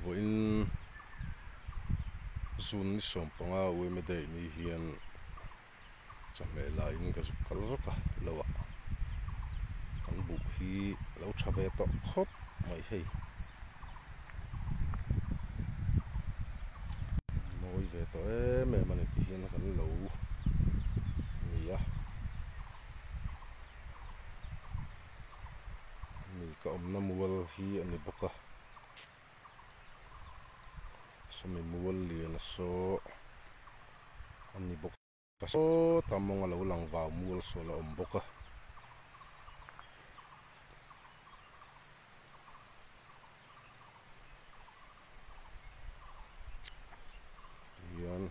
Vawiin zun ni sawmpanga uaime daih ni hian chawhmeh laiin ka zuk kal zawk a lo ah kan buh hi a lo tha ve tawh khawp mai hei. Mawi ve tawh em em a ni ti hian kan lo ni a. Mi ka awmna mual hi a ni bawk a. Sawmi mual lian a saw a ni bawk a. Sawta mawng a lo lang vau mual sawl a awm bawk a. Tihian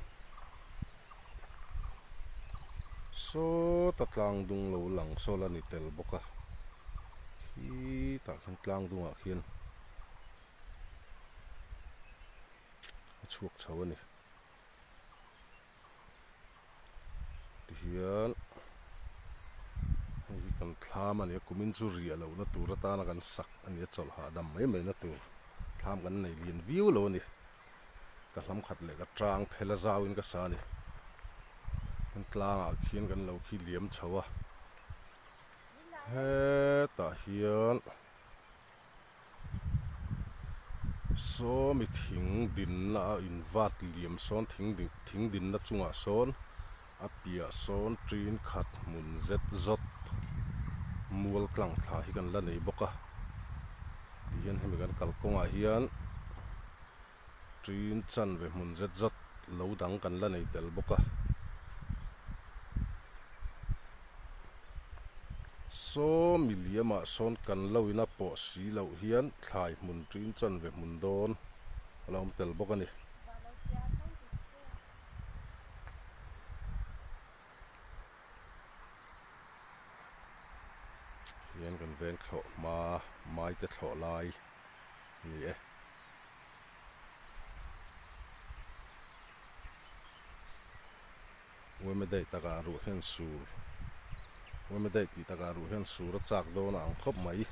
sawta tlang dung lo lang sawl a ni tel bawk a khitah khian tlang dungah khian a chhuak chho a ni. Tihian hei hi kan thlam a ni a kumin chu riah lohna tur atana kan sak a ni a chawlh hahdam mai mai na tur thlam kan nei lian viau lo a ni ka hlam khat leh ka tang phel a zau in ka sa a ni kan tlangah khian kan lo khi liam chho a hetah hian. Sawmi thing dinna a invat liam sawn thing thing dinna chungah sawn a piah sawn ṭin khat hmun zet zawt mual tlang thla hi kan la nei bawk a tihian hemi kan kalkawngah hian ṭin chanve hmun zet zawt lo dang kan la nei tel bawk a. Saw miliamah sawn kan lo ina pawh si loh hian thlai hmun ṭin chanve hmun dawn a lo awm tel bawk a ni. Hian kan veng thlawh hma maite thlawh lai a ni e. Uaime daih takah ruh hian sur Uaime daih tih takah ruh hian sur a chak dawn a ang khawp mai.